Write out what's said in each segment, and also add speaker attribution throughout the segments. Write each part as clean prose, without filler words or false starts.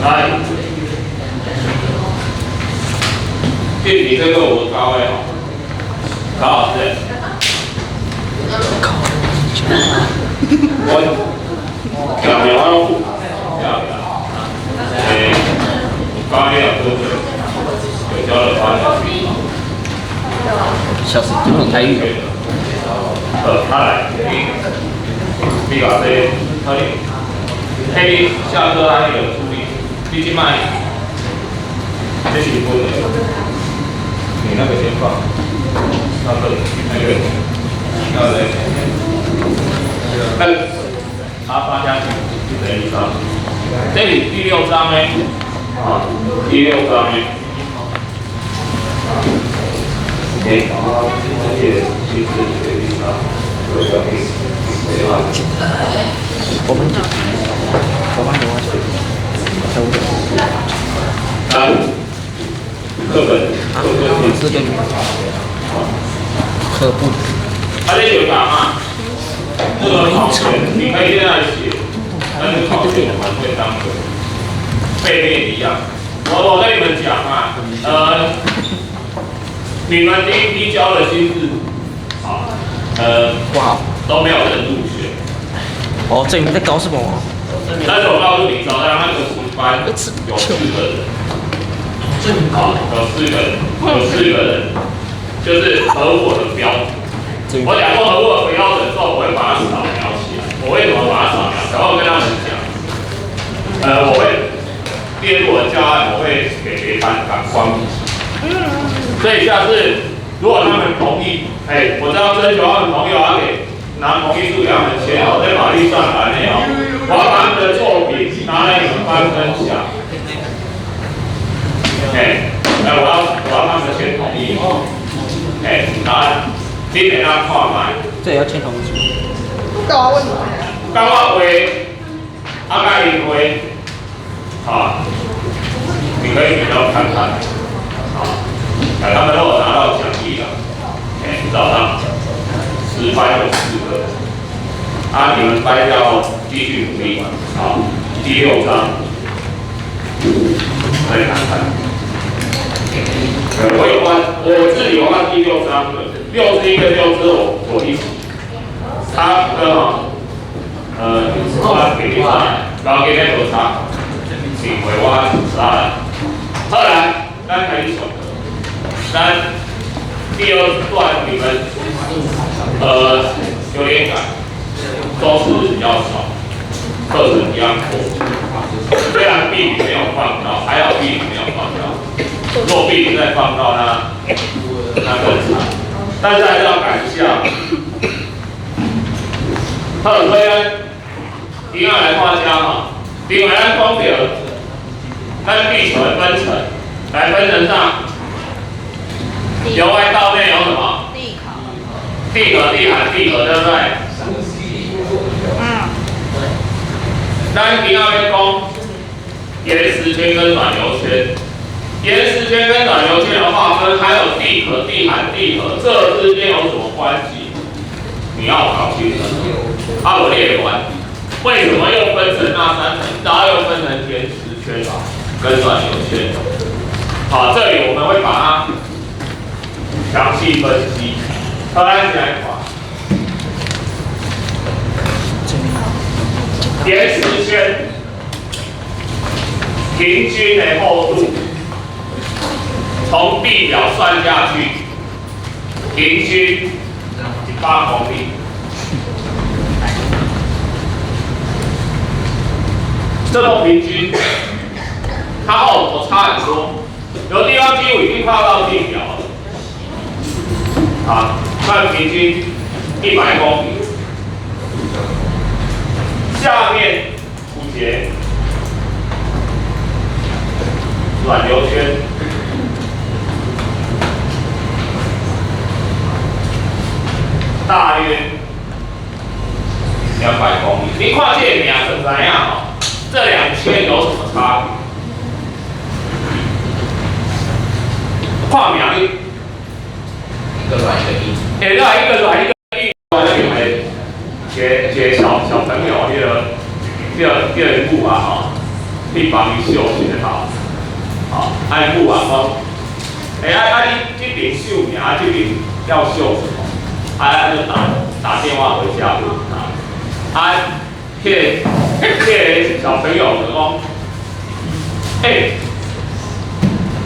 Speaker 1: 來，這題這個我教的吼，高老師。我強調我強調，欸，我剛剛有多久？有教了八年。
Speaker 2: 笑死，聽不懂台語。
Speaker 1: 他來，你把這個，你下課還有處理，你這擺，這是分的，你那個先放，那個，那個，他發下去就等於一張，這裡第六章呢，啊，第六章呢，欸，這其實這一張，
Speaker 2: 我們我幫你挖水，
Speaker 1: 來，課本，課本
Speaker 2: 這個課本。
Speaker 1: 他在寫啥嘛？這個考卷你可以現在寫，但是考卷我們會當個背面一樣。我跟你們講啊，你們第一批交的新字，好，
Speaker 2: 不好，
Speaker 1: 都沒有人入選。
Speaker 2: 哦，這你們在搞什麼？
Speaker 1: 但是我告訴你，早上那個10班有四個人，好，有四個人，有四個人，就是合我的標準。我講過合我的標準之後，我會把它掃描起來。我為什麼把它掃描？然後跟他們講，我會列入我的教案，我會給別班感官。所以下次如果他們同意，哎，我知道徵求他們同意，我要給拿同意書給他們簽哦，在法律上來內哦，我要把他們的作品拿來你們班分享。哎，哎，我要他們簽同意。哎，來，你等下看覓。
Speaker 2: 這也要簽同意書。
Speaker 3: 幹嘛問你？
Speaker 1: 剛我畫，啊，佮𪜶畫，好，你可以比較看看，好，哎，他們都有拿到獎勵了，哎，早上10班有四個，啊，你們班要繼續努力，好，第六章，再看看，我有關，我自己有畫第六章的，6之1跟6之2我一起，他跟哦，我給你上，然後給你無差，因為我啥啦。後來，咱開始上課，咱第二段你們有點趕，周次比較少，課程一樣多。雖然地理沒有放到，還好地理沒有放到，若地理再放到那更慘。但是還是要感謝。好，所以呢，今仔來看這吼，另外咱講著，咱地球的分層，來分成上，由外到內有什麼？
Speaker 3: 地殼。
Speaker 1: 地殼、地函、地核，對不對？
Speaker 3: 嗯。
Speaker 1: 咱今仔欲講岩石圈跟軟流圈，岩石圈跟軟流圈的劃分，還有地殼、地函、地核，這之間有什麼關係？你要搞清楚。啊，我列完，為什麼又分成那三層？然後又分成岩石圈跟軟流圈。好，這裡我們會把它詳細分析。好，來，一起來看。岩石圈平均的厚度，從地表算下去，平均100公里。這個平均，它厚度差很多，有地方幾乎已經快要到地表了。啊，算平均100公里。下面五節軟流圈，大約200公里。你看這個名就知影吼，這兩圈有什麼差別？看名你
Speaker 2: 一個軟一個硬。
Speaker 1: 欸，對，一個軟一個硬，我那個一個小小朋友，那個叫母啊吼，去幫伊繡一个頭。好，啊𪜶母啊講，欸啊啊你這邊繡名，啊這邊要繡什麼？啊啊就打電話回家問他，啊，彼個小朋友就講，欸，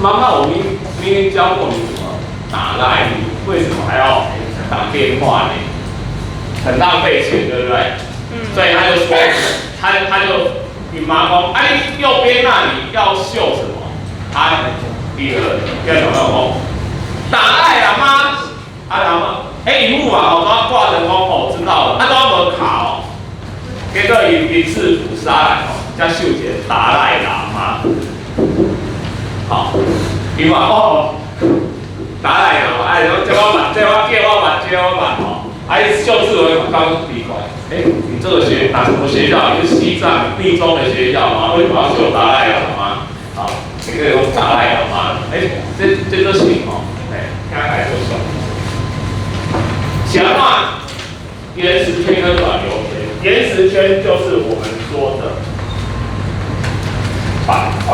Speaker 1: 媽媽，我明明明教過你怎麼打 LINE，你為什麼還要打電話呢？很浪費錢，對不對？所以他就說，他就伊媽講，啊你右邊那裡要繡什麼？啊，第二個小朋友講，達賴喇嘛，啊喇嘛，欸伊母啊，吼，剛掛著講，哦，知道了，啊都無卡哦，結果伊一次釜殺來哦，才繡一個達賴喇嘛，好，伊話哦，達賴喇嘛，哎，這我捌，這我叫我捌，這我捌吼，啊，伊繡字我感覺奇怪，欸，你這個學哪什麼學校？你是西藏密宗的學校嗎？為什麼要繡達賴喇嘛？好，你可以用達賴喇嘛，欸，這都行哦，欸，聽起來就爽。強化岩石圈跟軟流圈，岩石圈就是我們說的板塊。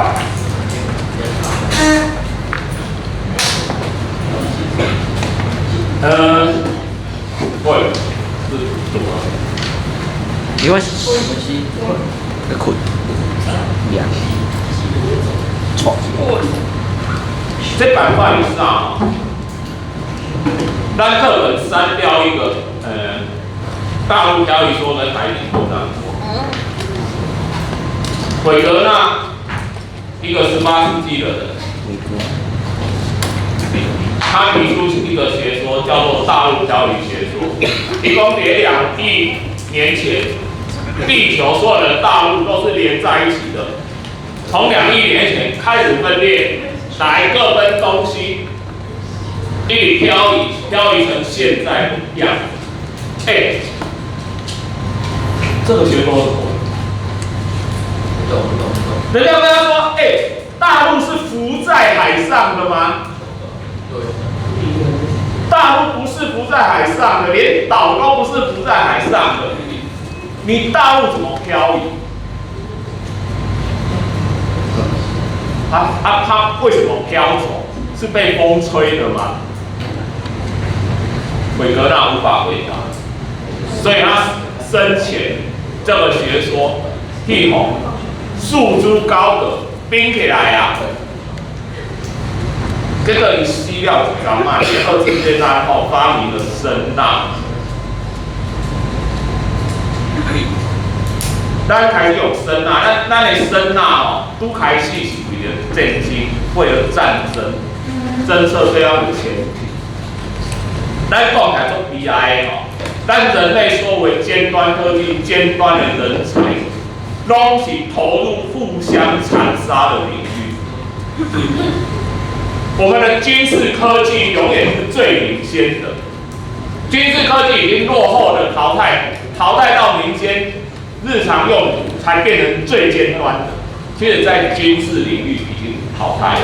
Speaker 1: 喂，是怎麼了？
Speaker 2: 因為去睏，兩，錯。
Speaker 1: 這板塊是啥？咱課本刪掉一個，大陸漂移說跟海底擴張說。韋格納，一個18世紀的人，他提出一個學說，叫做大陸漂移學說。伊講佇2億年前，地球所有的大陸都是連在一起的，從2億年前開始分裂，來各分東西，一直漂移，漂移成現在的樣子。欸，這個學說是什麼？
Speaker 2: 不懂不懂不懂。
Speaker 1: 人家跟他說，欸，大陸是浮在海上的嗎？大陸不是浮在海上的，連島都不是浮在海上的。你大陸怎麼漂移？他為什麼飄走？是被風吹的嗎？韋格納無法回答，所以他生前這個學說，去予束之高閣，冰起來啊！結果伊死了一天嘛，二次世界大戰後發明了聲納。咱開始用聲納，咱的聲納哦，拄開始是為了戰爭，為了戰爭，偵測對方的潛艇。咱講起來足悲哀的吼，咱人類說為尖端科技、尖端的人才，攏是投入互相殘殺的領域。我們的軍事科技永遠是最領先的，軍事科技已經落後的淘汰，淘汰到民間日常用途才變成最尖端的。其實，在軍事領域已經淘汰了。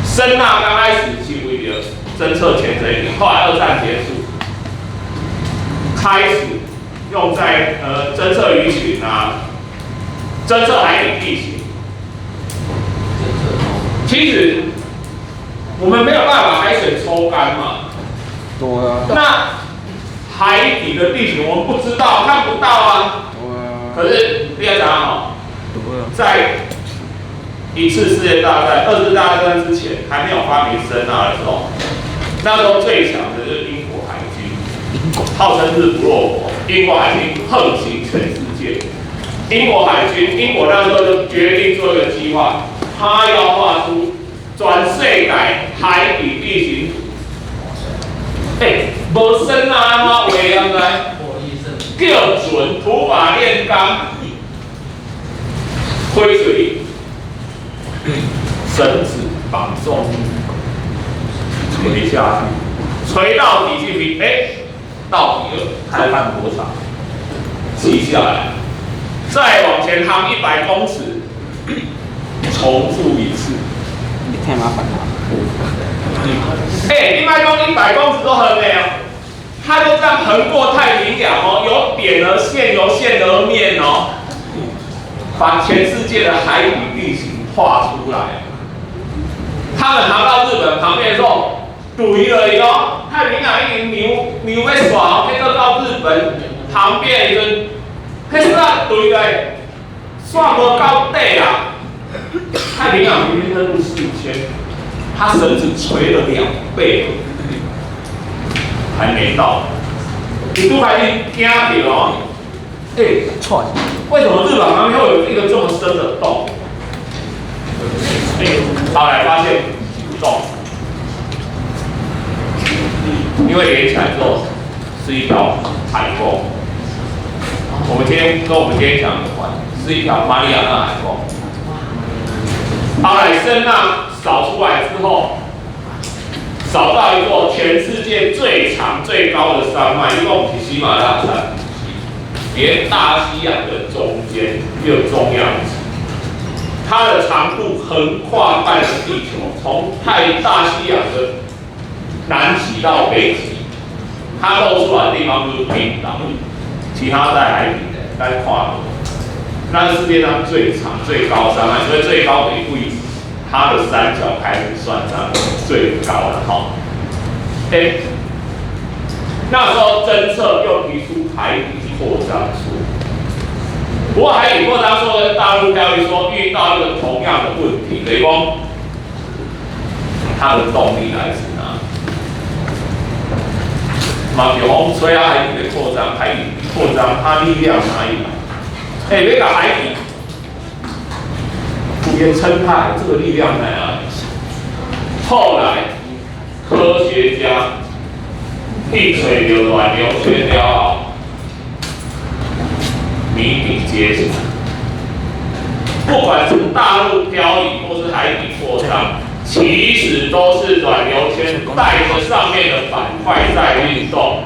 Speaker 1: 聲納剛開始是為了偵測潛水艇，後來二戰結束，開始用在偵測魚群啊，偵測海底地形。其實我們沒有辦法海水抽乾嘛。
Speaker 2: 對啊。
Speaker 1: 那海底的地形我們不知道，看不到啊。
Speaker 2: 對啊。
Speaker 1: 可是你要講哦，
Speaker 2: 對啊。
Speaker 1: 在一次世界大戰、二次大戰之前，還沒有發明聲納的時候，那時候最強的就是英國海軍，號稱日不落國。英國海軍橫行全世界。英國海軍，英國那時候就決定做一個計劃，他要畫出全世界海底地形圖。欸，無聲納按怎畫，你知？叫船土法煉鋼，開出去，繩子綁重，垂下去，垂到底去，欸，到底了，看看多長，記下來，再往前航100公尺，重複一次。
Speaker 2: 你太麻煩了。
Speaker 1: 欸，你莫講100公尺都遠的哦，他就這樣橫過太平洋哦，由點而線，由線而面哦。把全世界的海底地形畫出來。他們航到日本旁邊的時候，對了哦，太平洋已經流流欲煞，結果到日本旁邊的時陣，彼煞對來，煞無到底啊！太平洋平均深度4000，他繩子垂了2倍，還沒到。你都開始驚著哦，欸，為什麼日本旁邊會有一個這麼深的洞？後來發現洞，因為連起來之後是一條海溝。我們今天跟我們今天講有關，是一條馬里亞納海溝。後來聲納掃出來之後，找到一座全世界最長最高的山脈，一共是喜馬拉雅山，連大西洋的中間又中央脊，它的長度橫跨半個地球，從太大西洋的南極到北極，它露出來的地方就是冰島，其他在海底的，在跨國。那是世界上最長最高山脈，所以最高的一位，它的山腳開始算上最高了哈。欸，那時候偵測又提出海底擴張說，不過海底擴張說跟大陸漂移說遇到一個同樣的問題，等於講它的動力來自哪裡？嘛是風吹啊，海底的擴張，海底擴張，它力量哪裡來？欸，那個海底普遍撐開，這個力量在哪裡？後來科學家一錘就軟流圈了後，謎底揭曉。不管是大陸漂移或是海底擴張，其實都是軟流圈帶着上面的板塊在運動，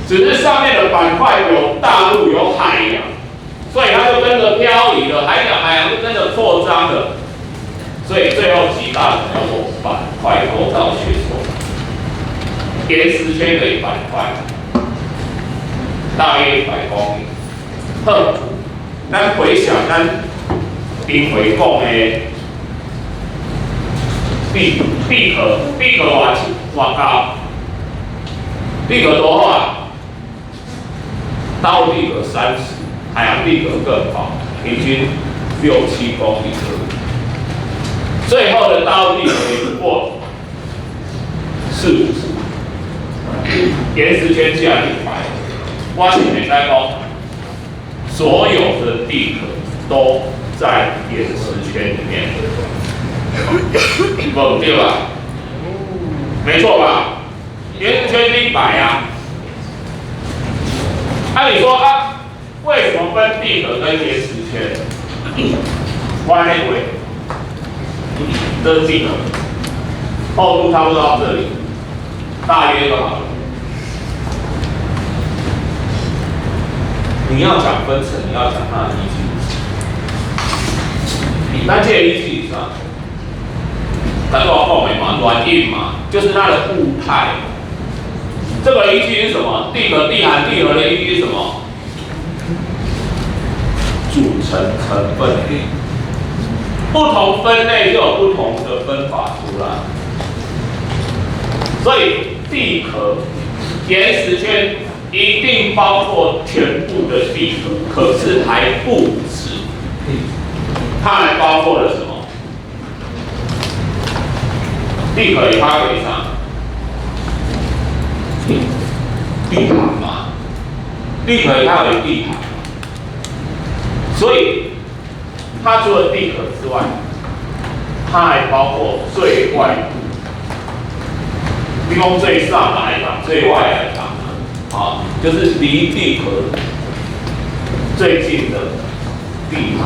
Speaker 1: 只是上面的板塊有大陸有海洋，所以它就跟着漂移了，海洋就跟着擴張了，所以最後集大成叫做板塊構造學說。岩石圈的板塊大約100公里。好，咱回想咱頂回講的地殼，地殼偌偌高？地殼多厚啊？大陸地殼30，海洋地殼更薄，平均6、7公里。最後的大陸地殼也不過四五十，岩石圈竟然100，我是會使講，所有的地殼都在岩石圈裡面，無對吧？沒錯吧？岩石圈是100啊。按你說啊，為什麼分地殼跟岩石圈？我按呢畫，這是地殼，厚度差不多到這裡，大約就好了。你要講分層，你要講它的依據。咱這個依據是啥？咱都講的嘛，軟硬嘛，就是它的物態。這個依據是什麼？地殼、地函、地核的依據是什麼？組成成分。不同分類就有不同的分法出來。所以地殼、岩石圈一定包括全部的地殼，可是還不止，它還包括了什麼？地殼也包括啥？地函嘛，地殼它有地函，所以它除了地殼之外，它還包括最外部，比如最上來講，最外來講，啊，就是離地殼最近的地函。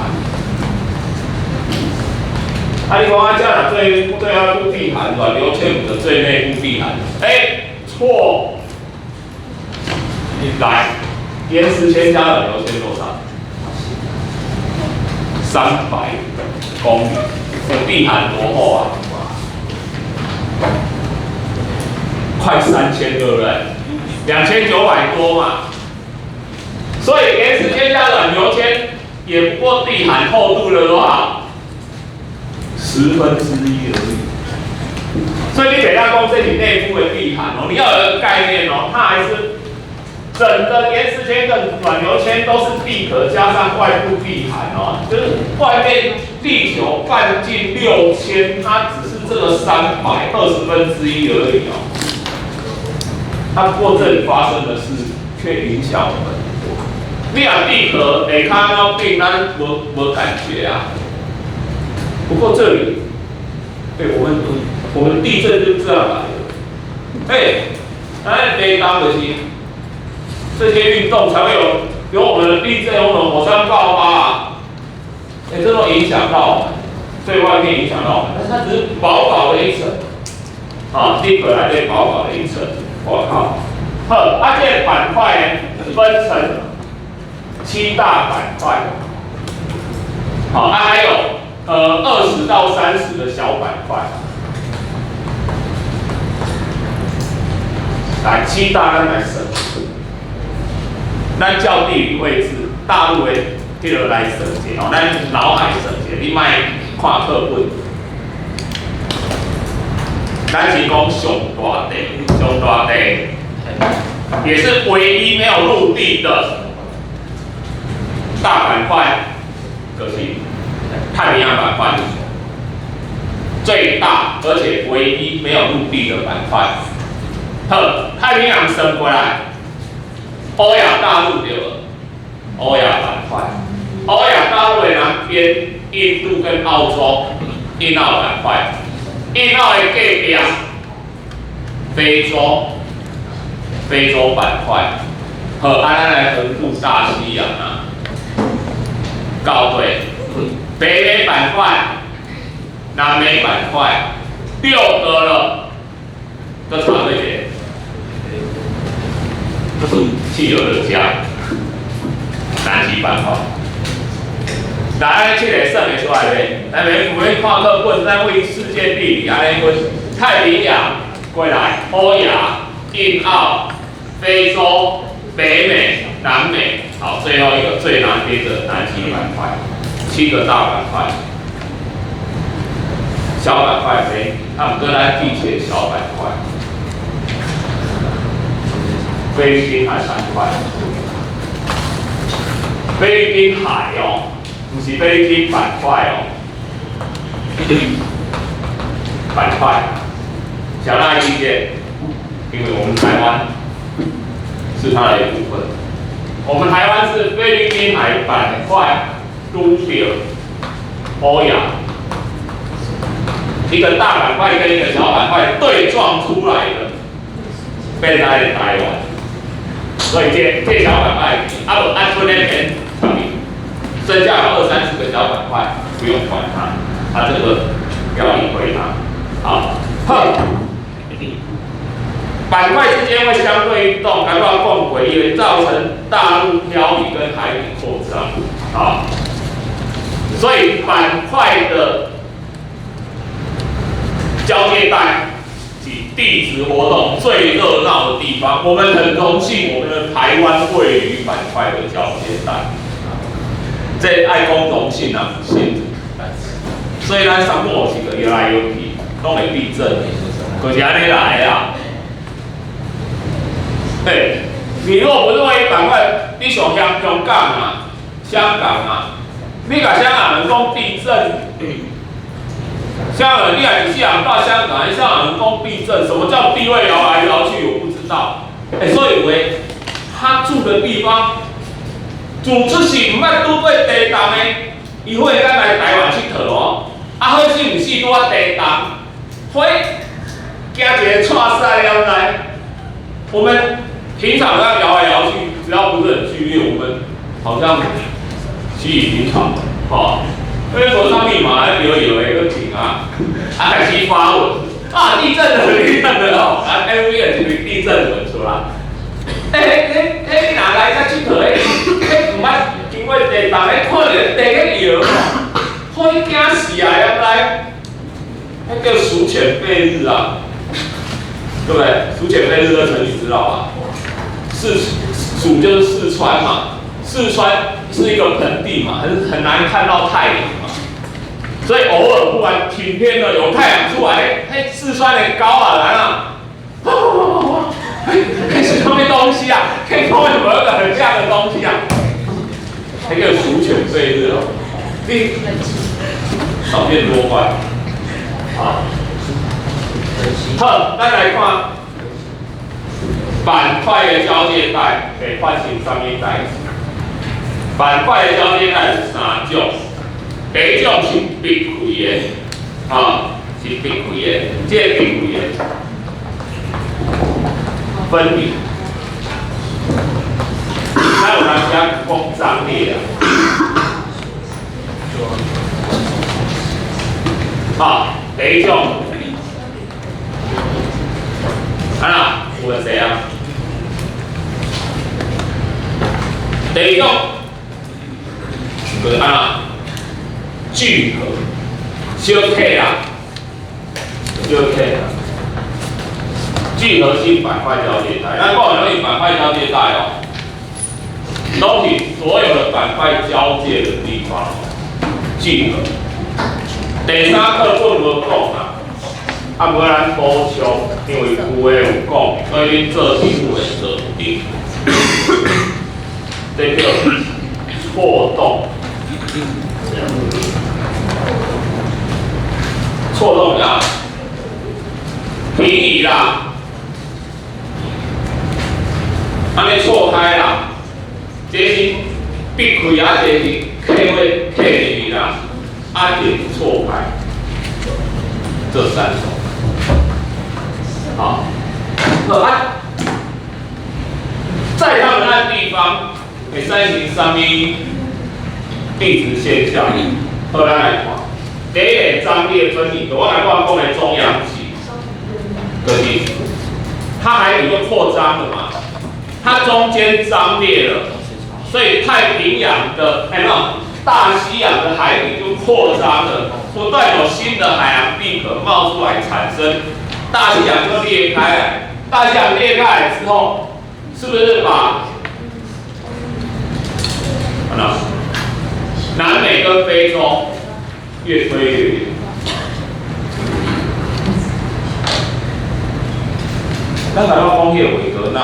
Speaker 1: 啊，你講啊，這樣最最外部地函，軟流圈的最內部地函，欸，錯。來，岩石圈加軟流圈多少？300公里，地函多厚啊？快3000，對不對？2900多嘛。所以岩石圈加軟流圈也不過地毯厚度的多少？1/10而已。所以你給他講這是內部的地毯哦，你要有一個概念哦，它還是整個岩石圈跟軟流圈都是地殼加上外部地毯哦，就是外面地球半徑6000，它只是這個1/320而已哦。它不過這裡發生的事卻影響我們。你若地殼下跤怎變，咱無無感覺啊。不過這裡，對我們地震就是這樣來的。哎，咱地動就是這些運動才會有我們的地震，有我們火山爆發啊。哎，這都影響到我們，對外面影響到我們，但是它只是薄薄的一層，啊，地殼來對薄薄的一層。我靠，好，啊，這個板塊呢分成七大板塊，好，啊，還有20到30個小板塊。來，七大咱來算，咱照地理位置，大陸的彼個來算一下吼，咱腦海算一下，你莫看課本。咱是講上大地，上大地，也是唯一沒有陸地的大板塊，就是太平洋板塊，最大而且唯一沒有陸地的板塊。好，太平洋升過來，歐亞大陸對無？歐亞板塊，歐亞大陸的南邊，印度跟澳洲，印澳板塊。印澳的隔壁，非洲，非洲板塊，好，啊，咱來橫渡大西洋啊，到對，北美板塊、南美板塊，六個了，閣差佗一個，企鵝的家，南極板塊。來，這個算會出來袂？來，免免看課本，咱為世界地理按呢分：太平洋過來，歐亞、印澳、非洲、北美、南美，好，最後一個最南邊的南極板塊，七個大板塊，小板塊沒，啊，毋過咱記起小板塊，菲律賓海板塊，菲律賓海哦。毋是菲律賓板塊哦，板塊，小大意見，因為我們台灣是它的一部分。我們台灣是菲律賓海板塊拄著歐亞，一個大板塊跟一個小板塊對撞出來的，變成台灣。所以這小板塊，啊無按出那邊上面。剩下有二三十個小板塊，不用管它，它這個不要理會它。好，好，板塊之間會相對運動，剛剛講過，也會造成大陸漂移跟海底擴張。好，所以板塊的交界帶是地質活動最熱鬧的地方。我們很榮幸，我們的台灣位於板塊的交界帶。這愛講榮幸啊，不幸。所以咱三不五時就搖來搖去，攏會地震，就是按呢來的啦。對，你若不是位於板塊，你想香香港啊，香港啊，你共香港人講地震，香港人你若一世人到香港，香港人講地震，什麼叫地位搖來搖去？我不知道。欸，所以有的他住的地方，自出世毋捌拄過地動的，伊會當來台灣𨑨迌哦。啊，好死毋死拄仔地動，火驚一个掣屎，你知毋知？我們平常這樣搖來搖去，只要不是很劇烈，我們好像習以平常，吼。因為手上密碼還搖搖的閣停啊，啊開始發文，啊地震了，地震了哦，啊 MV 也是地震文出來。欸，彼彼你若來遮𨑨迌，彼毋捌經過地動，彼看著地咧搖吼，予伊驚死啊，你知？彼叫鼠犬吠日啊，對不對？鼠犬吠日這成語知道吧？四鼠就是四川嘛，四川是一個盆地嘛，很難看到太陽嘛，所以偶爾忽然晴天了，有太陽出來，嘿，四川的狗仔來了，開始什麼東西啊？天空有沒有一個很亮的東西啊？那個鼠犬對日哦，你少見多怪。好，好，咱來看板塊的交界帶會發生啥物代誌？板塊的交界帶有三種，第一種是劈開的，啊，是劈開的，這個劈開的分離。咱有當時講張裂啊，好，第一種，啊，有問題啊？第二種，就是按怎聚合，相克啦，相克啦，聚合性板塊交界帶，咱講的攏是板塊交界帶哦，都是所有的板塊交界的地方聚合。第三課本無講啊，啊無咱補充，因為有的有講，所以恁做題目會做對。這叫錯動，錯動啊，平移啦，按呢錯開啦，這是劈開啊，這是客位客入去啦，啊，這是錯開，這三種，好，好啊，在他們那地方。會產生啥物地質現象？好，咱來看，第一個張裂分離，我來講講的中洋脊，就是它海底就擴張了嘛，它中間張裂了，所以太平洋的哎，那大西洋的海底就擴張了，不斷有新的海洋地殼冒出來產生，大西洋就裂開來，大西洋裂開來之後，是不是把南美跟非洲越推越遠？咱來講彼個韋格納，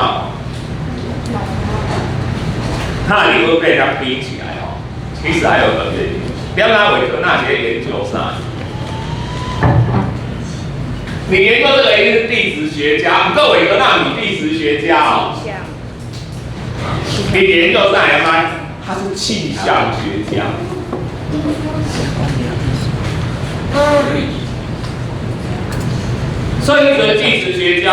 Speaker 1: 他的理論被人家逼起來哦。其實還有個原因，點解韋格納在研究啥？你研究這個一定是地質學家，毋過韋格納你地質學家哦。你研究啥呀？他是氣象學家，所以一個地質學家，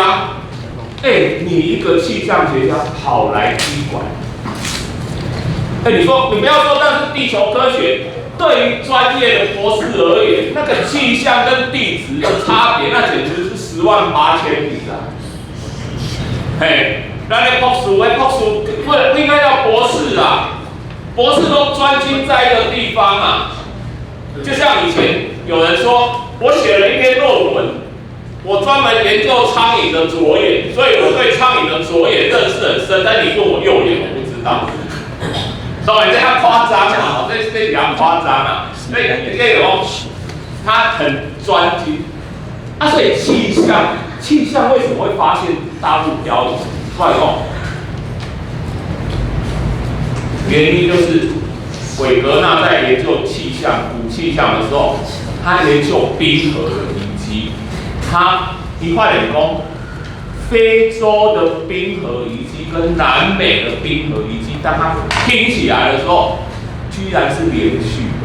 Speaker 1: 欸，你一個氣象學家跑來踢館，欸，你說你不要說那是地球科學，對於專業的博士而言，那個氣象跟地質的差別，那簡直是10萬8千里啊！嘿，咱的博士，那博士不應該叫博士啊。博士都專精在一個地方啊，就像以前有人說，我寫了一篇論文，我專門研究蒼蠅的左眼，所以我對蒼蠅的左眼認識很深。但你問我右眼，我不知道。當然這較誇張啊，這比較誇張啊。所以這個他很專精啊，所以氣象為什麼會發現大陸漂移？外講。原因就是韋格納在研究氣象、古氣象的時候，他研究冰河的遺跡，他伊發現講，非洲的冰河遺跡跟南美的冰河遺跡，當它拼起來的時候，居然是連續的，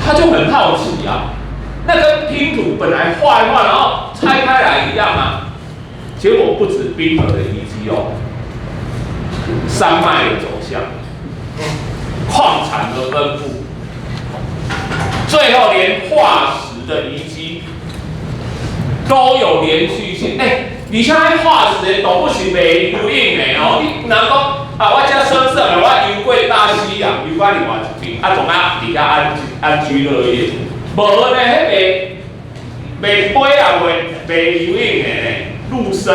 Speaker 1: 他就很好奇啊，那跟拼圖本來畫一畫，然後拆開來一樣啊，結果不止冰河的遺跡哦。山脈的走向，礦產的分布，最後連化石的遺跡都有連續性。欸，而且彼化石的動物是袂游泳的哦。你若講啊，我遮算算的，我游過大西洋，游到另外一邊，啊，從啊佇遐安居樂業。無呢，彼袂飛啊，袂游泳的呢，陸生，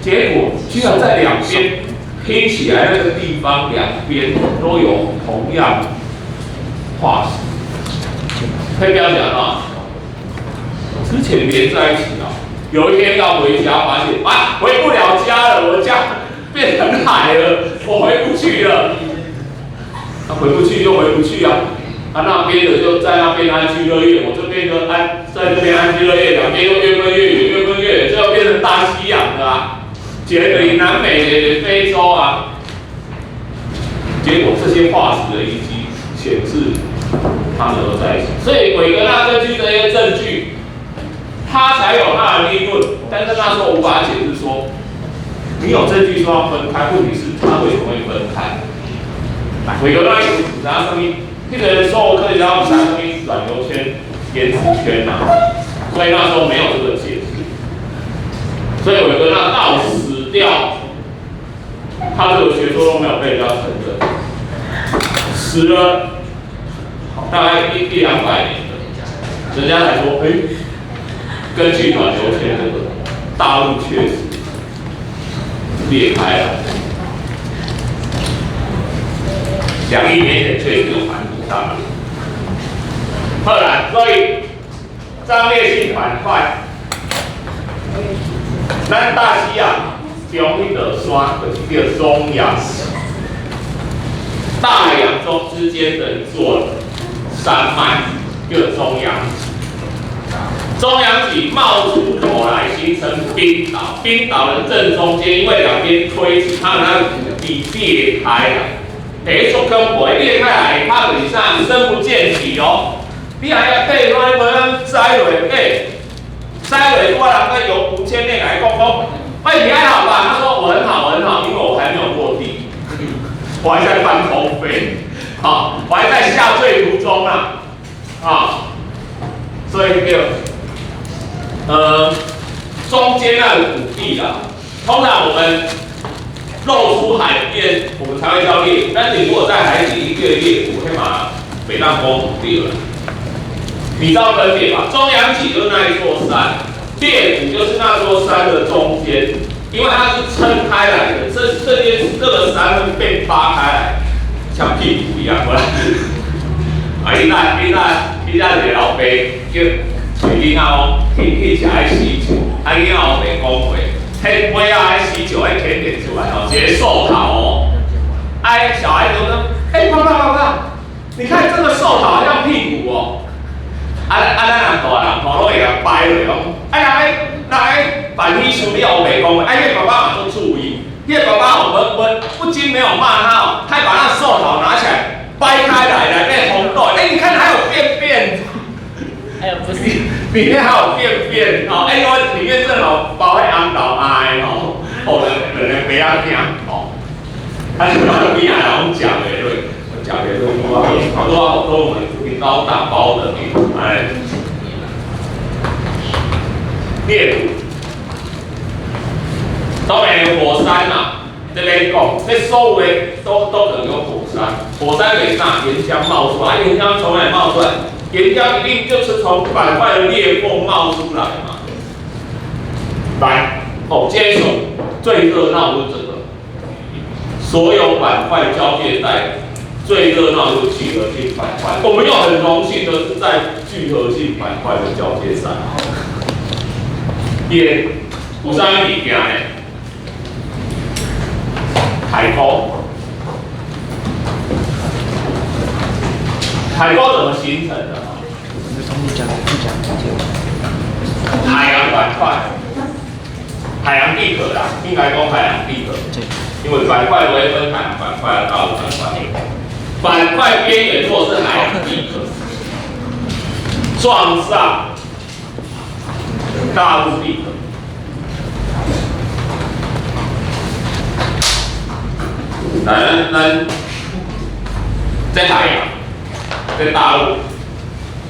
Speaker 1: 結果居然在兩邊。聽起來那個地方兩邊都有同樣化石，可以不要講啊，之前連在一起啊，有一天要回家，發現啊回不了家了，我家變成海了，我回不去了。那回不去就回不去啊，啊那邊的就在那邊安居樂業，我這邊就安在這邊安居樂業，兩邊又越分越遠，越分越遠，最後變成大西洋了啊，一個就是南美，一個是非洲啊。結果這些化石的遺跡顯示，他們都在一起，所以韋格納根據這些證據，他才有他的立論，但是那時候無法解釋說，你有證據說要分開，問題是他為什麼會分開？韋格納伊毋知影啥物，彼個所有科學家毋知影啥物軟流圈、岩石圈啊，所以那時候沒有這個解釋。所以韋格納到死掉，他這個學說都沒有被人家承認，死了大概一兩百年了，人家才說，哎，根據軟流圈這個大陸確實裂開了。2億年前確實有盤古大陸。後來，所以張裂性板塊，咱大西洋中彼座山就是叫中央大洋洲之間的一座山脈，叫中央脊。中央脊冒出頭來，形成冰島。冰島的正中間，因為兩邊推擠，它的那個谷地裂開了。欸，足恐怖！裂開來，下跤就是啥？深不見底哦。你還要爬，我你無通栽落，欸，栽落，我人個有5000年來講講，喂，你還好吧？他說我很好，我很好，因為我還沒有落地，我還在半空飛，好，我還在下墜途中啊，啊，所以就，中間那個谷地啊，通常我們露出海邊，我們才會叫裂谷。但是你如果在海底一個裂谷，彼嘛袂當講谷地了。你知道分別吧？中央脊就是那一座山，裂谷就是那座山的中間，因為它是撐開來的，這個山會被扒開來，像屁股一樣。過來，啊，伊那一個老爸叫揣囡仔講去食彼喜酒，啊，囡仔烏白講話，彼尾仔彼喜酒彼甜點出來哦，一个壽桃哦，哎，小孩子說，哎，爸爸爸爸，你看這個壽桃好像屁股哦。啊啊！咱人大人吼攏會共掰落講，啊人咧人咧辦喜事你烏白講，啊，彼個爸爸嘛足注意，彼個爸爸吼無無不僅沒有罵他哦，他還把那壽桃拿起來掰開來，內面紅豆，哎，你看還有便便，
Speaker 2: 哎呦不是，
Speaker 1: 裡面還有便便哦，哎，因為裡面正好包彼紅豆愛吼，哦，兩個爸仔囝吼，啊，你講邊仔人攏食袂落，食袂落，好多好多我們老打包的，哎，裂谷，當然有火山啦，這邊講，這所有的都可能有火山，火山給啥？岩漿冒出來，岩漿從哪裡冒出來？岩漿一定就是從板塊的裂縫冒出來嘛。來，哦，這首最熱鬧就是這個，所有板塊交界帶。最熱鬧就是聚合性板塊，我們又很榮幸的是在聚合性板塊的交界上。邊有啥物物件呢？海溝，海溝怎麼形成的？海洋板塊，海洋地殼啦，應該講海洋地殼，因為板塊會分海洋板塊啊、大陸板塊。板塊邊緣若是海洋地殼，撞上大陸地殼，來，咱在海洋，在大陸，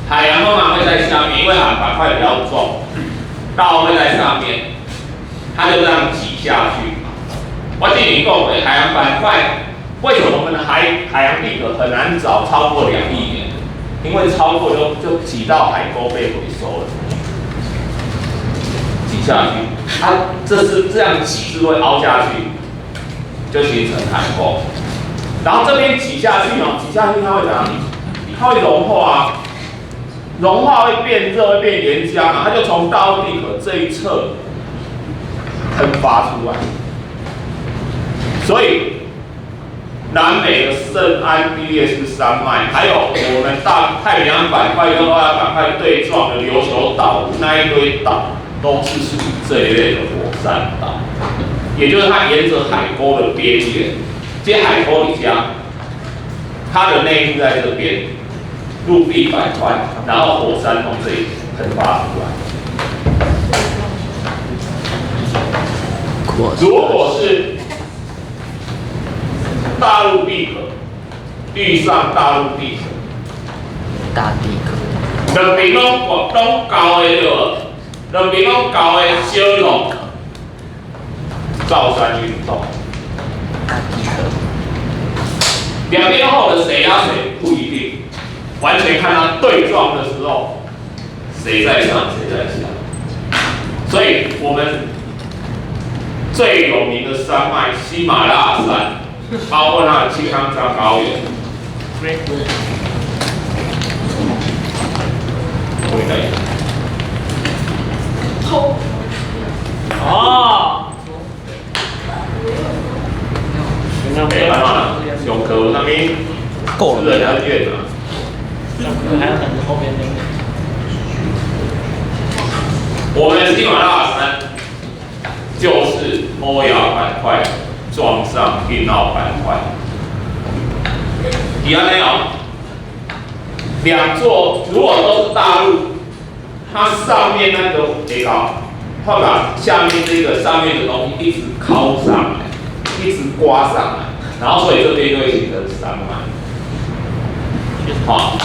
Speaker 1: 海洋通常會在下面，因為海洋板塊比較重，大陸會在上面，它就這樣擠下去。我之前講過，海洋板塊。為什麼我們的海洋地殼很難找超過2億年？因為超過就擠到海溝被回收了，擠下去，它這是這樣擠是會凹下去，就形成海溝。然後這邊擠下去哦，擠下去它會怎樣？它會融化啊，融化會變熱，會變岩漿啊，它就從大陸地殼這一側噴發出來。所以南美的聖安地列斯山脈，還有我們大太平洋板塊跟歐亞板塊對撞的琉球島那一堆島，都是屬於這一類的火山島，也就是它沿着海溝的邊緣，這海溝裡邊，它的內陸在這邊，陸地板塊，然後火山從這裡噴發出來。如果是大陸地殼，遇上大陸地殼，
Speaker 2: 大地殼，
Speaker 1: 兩邊攏攏交的對無？兩邊攏交的相挵，造山運動。
Speaker 2: 大地殼，
Speaker 1: 兩邊後的誰壓誰不一定，完全看它對撞的時候，誰在上誰在下。所以我們最有名的山脈喜馬拉雅山，包括那青康藏高原。我給你。
Speaker 4: 哦。
Speaker 1: 欸，安怎啦？上課有啥物？
Speaker 2: 夠了
Speaker 1: 私人恩怨啊？
Speaker 4: 上課還要等著後面那個。
Speaker 1: 我們的喜馬拉雅山就是歐亞板塊撞上印澳板塊。是按呢哦，兩座如果都是大陸，它上面那個會高，會把下面這個上面的東西一直敲上來，一直刮上來，然後所以這邊就會形成山脈。好，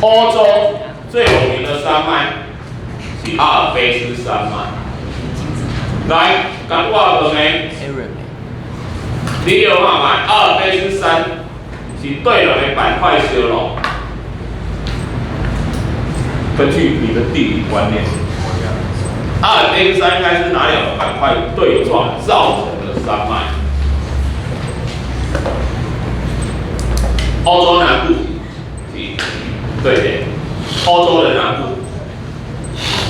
Speaker 1: 歐洲最有名的山脈是阿爾卑斯山脈。來，講我問你，你有看覓？阿爾卑斯山是對兩个板塊相挵。根據你的地理觀念，阿爾卑斯山應該是哪兩個板塊對撞造成的山脈？歐洲南部，對對，歐洲的南部，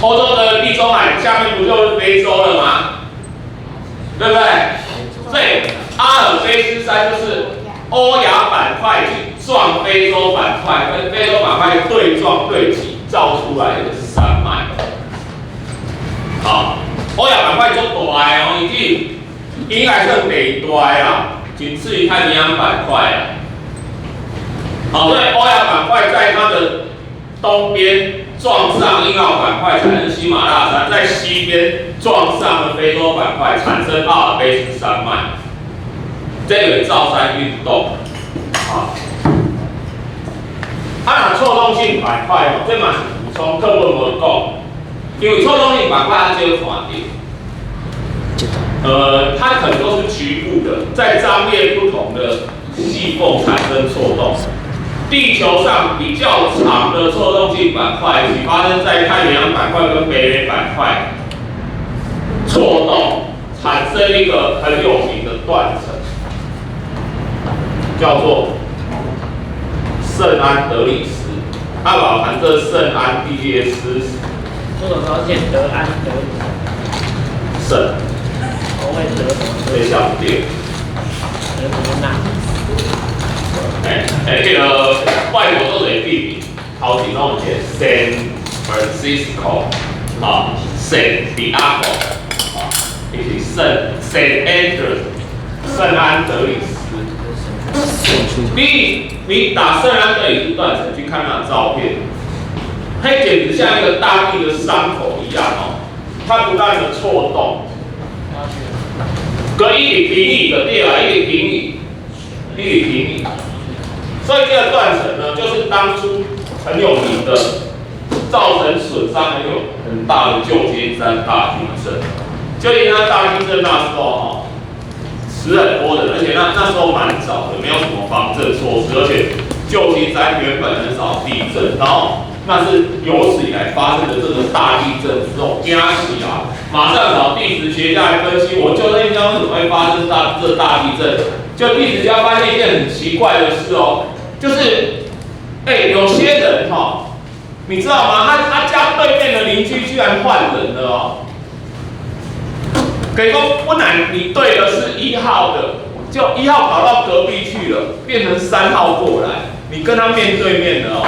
Speaker 1: 歐洲的地中海下面不就是非洲了嗎？對不對？所以阿爾卑斯山就是歐亞板塊去撞非洲板塊，跟非洲板塊對撞對擠造出來的山脈。好，歐亞板塊足大的哦，伊這應該算第二大的啦，僅次於太平洋板塊啦。好，所以歐亞板塊在它的東邊撞上印澳板塊，產生喜馬拉雅山；在西邊撞上了非洲板塊，產生阿爾卑斯山脈。這個造山運動，啊，啊，若錯動性板塊哦，這嘛是補充課本無講，因為錯動性板塊較少看著。它可能都是局部的，在張裂不同的細縫產生錯動。地球上比較長的錯動性板塊是發生在太平洋板塊跟北美板塊錯動，產生一個很有名的斷層，叫做聖安德里斯。阿寶含這聖安地列斯。
Speaker 4: 這種時候念德安德里。
Speaker 1: 聖。
Speaker 4: 我會德什麼？
Speaker 1: 這小對。
Speaker 4: 德什麼納？
Speaker 1: 欸欸，這個外國都是地名，頭前攏有一個 San Francisco，啊，San Diego，啊，伊是聖 San Andreas，聖安德里斯。你打聖安德里斯斷層去看那照片，它簡直像一個大地的傷口一樣哦，它不斷的錯動，佮一直平移的對啊，一直平移，一直平移。所以這個斷層呢，就是當初很有名的，造成損傷很有很大的舊金山大地震。舊金山大地震那時候哈，死很多人，而且那時候蠻早的，沒有什麼防震措施，而且舊金山原本很少地震，然後那是有史以來發生的這個大地震之後，驚死啊！馬上找地質學家來分析，我就那地方為什麼會發生這大地震？就地質家發現一件很奇怪的事哦，就是，哎，有些人哈，你知道嗎？他家對面的鄰居居然換人了哦。可以說，本來你對的是1號的，就一號跑到隔壁去了，變成3號過來，你跟他面對面的哦。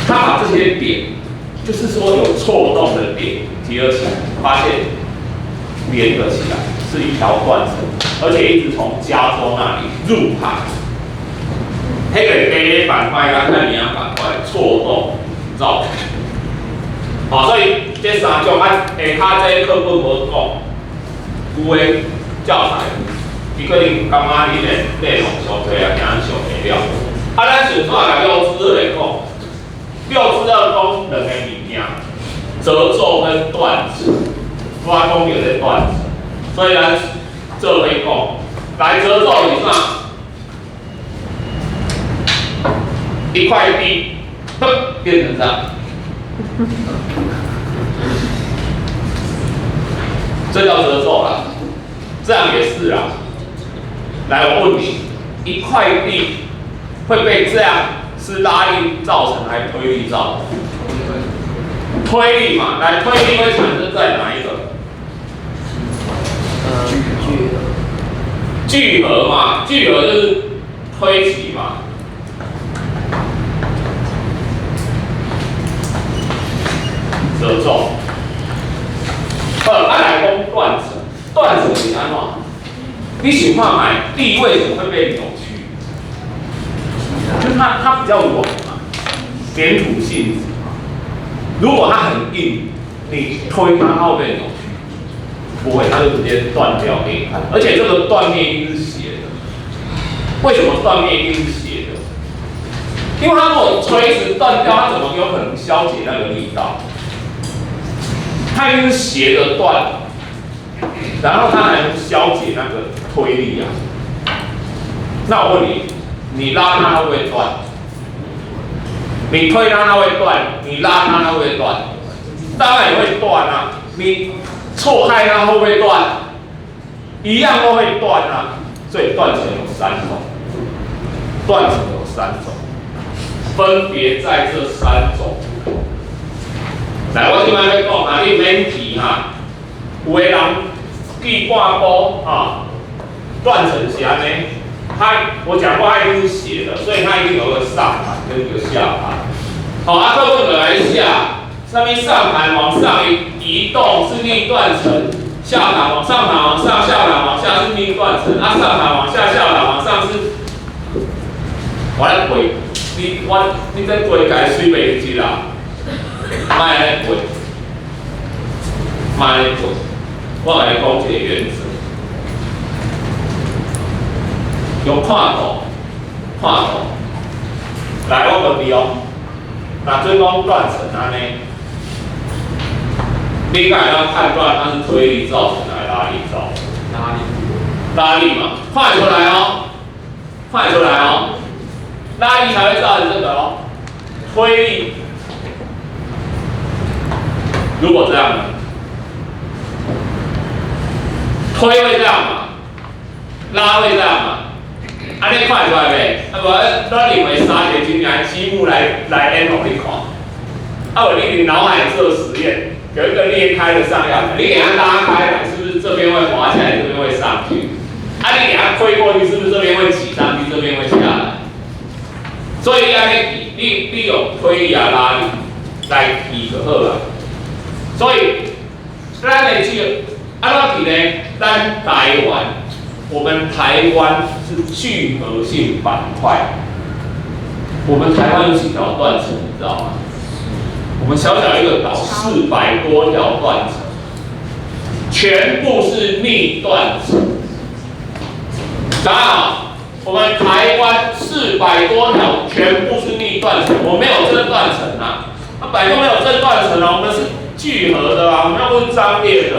Speaker 1: 他把這些點，就是說有錯動的點結合起來，發現連了起來，是一條斷層，而且一直從加州那裡入海。彼個地板塊佮太平洋板塊錯動造成。好，所以這三種啊，下跤這課本無講，有的教材，伊可能感覺裡面內容上濟啊，驚上袂了。啊，咱順紲來六之二來講，六之二講兩個物件，褶皺跟斷層，我講著這斷層，所以咱做伙講，來褶皺是啥？一塊地，哼，變成這樣。這叫褶皺啦，這樣也是啦。來，我問你，一塊地會被這樣是拉力造成還是推力造成？推力嘛，來，推力會產生在哪一個？
Speaker 2: 聚合。
Speaker 1: 聚合嘛，聚合就是推擠嘛。褶皺。好，啊來講斷層，斷層是按怎？你想看覓，地為什麼會被扭曲？就它比較軟嘛，黏土性質嘛。如果它很硬，你推它，它會被扭曲？不會，它就直接斷掉給你看。而且這個斷面一定是斜的。為什麼斷面一定是斜的？因為它如果垂直斷掉，它怎麼有可能消解那個力道？它一定是斜的斷，然後它還能消解那個推力啊。那我問你，你拉它會不會斷？你推它它會斷，你拉它它會不會斷？當然也會斷啊。你錯開它會不會斷？一樣都會斷啊。所以斷層有三種，斷層有三種，分別在這三種。來，我這擺欲講啊，你免記哈。有的人記半步啊，斷層是按呢，它我講過，它一定是斜的，所以它一定有個上盤跟一個下盤。好，啊，課本就來寫，啥物上盤往上移動是逆斷層，下盤往上盤往上，下盤往下是逆斷層，啊，上盤往下，下盤往上是。我來背，你我你這背家水袂記啦。莫按呢背，莫按呢背，我共你講一個原則，用看圖，看圖，來，我問你哦，若準講斷層按呢，你敢會當判斷它是推力造成還是拉力造成？
Speaker 2: 拉力。
Speaker 1: 拉力嘛，看會出來哦，看會出來哦，拉力才會造成這個哦，推力。如果這樣呢？推會這樣嘛？拉會這樣嘛？按呢看會出來袂？啊無，咱認為三個真正積木來演予你看。啊，無你腦海做實驗，有一個裂開的上下，你給它拉開來，是不是這邊會滑下來，這邊會上去？啊，你給它推過去，是不是這邊會擠上去，這邊會下來？所以你按呢記，你用推力啊拉力來記就好啦。所以，咱的這個按怎記呢？咱台灣，我們台灣是聚合性板塊。我們台灣有幾條斷層，你知道嗎？我們小小一個島，400多條斷層，全部是逆斷層。答好，我們台灣400多條全部是逆斷層，我沒有正斷層啊，啊，本來就沒有正斷層啊，我們是聚合的啊，我們又不是張裂的，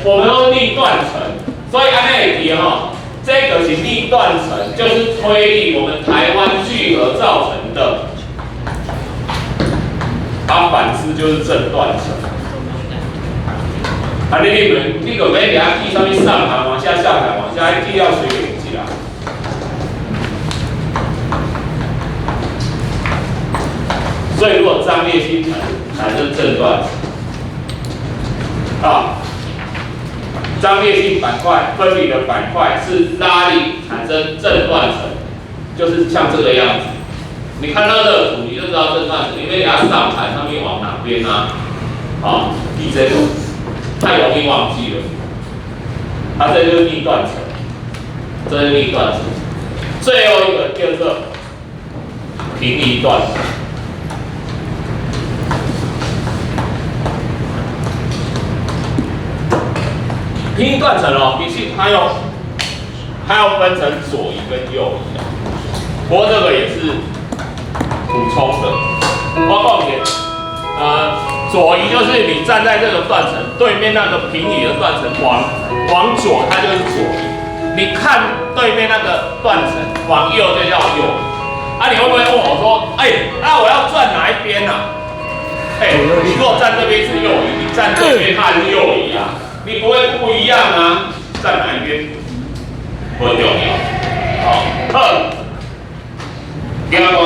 Speaker 1: 我們都是逆斷層，所以按呢會記吼，這個是逆斷層，就是推力我們台灣聚合造成的。啊，反之就是正斷層。啊，你就免遐記啥物上盤往下，下盤往下，記了隨便記啦。所以如果張裂性產生正斷層，啊，張裂性板塊分離的板塊是拉力產生正斷層，就是像這個樣子。你看到這個圖，你就知道正斷層，因為你要上盤上面往哪邊啊？好，記這個太容易忘記了。啊，這就是逆斷層，這是逆斷層。最後一個叫做平移斷層。平移斷層哦，其實它要分成左移跟右移啊。不過這個也是補充的。我講一下，左移就是你站在這個斷層對面那個平移的斷層往左，它就是左移。你看對面那個斷層往右就叫右移。啊，你會不會問我說，哎，那我要轉哪一邊啊？哎，你如果站這邊是右移，你站這邊它還是右移啊？你不會不一樣啊？站哪一邊不重要。好，好，第二個。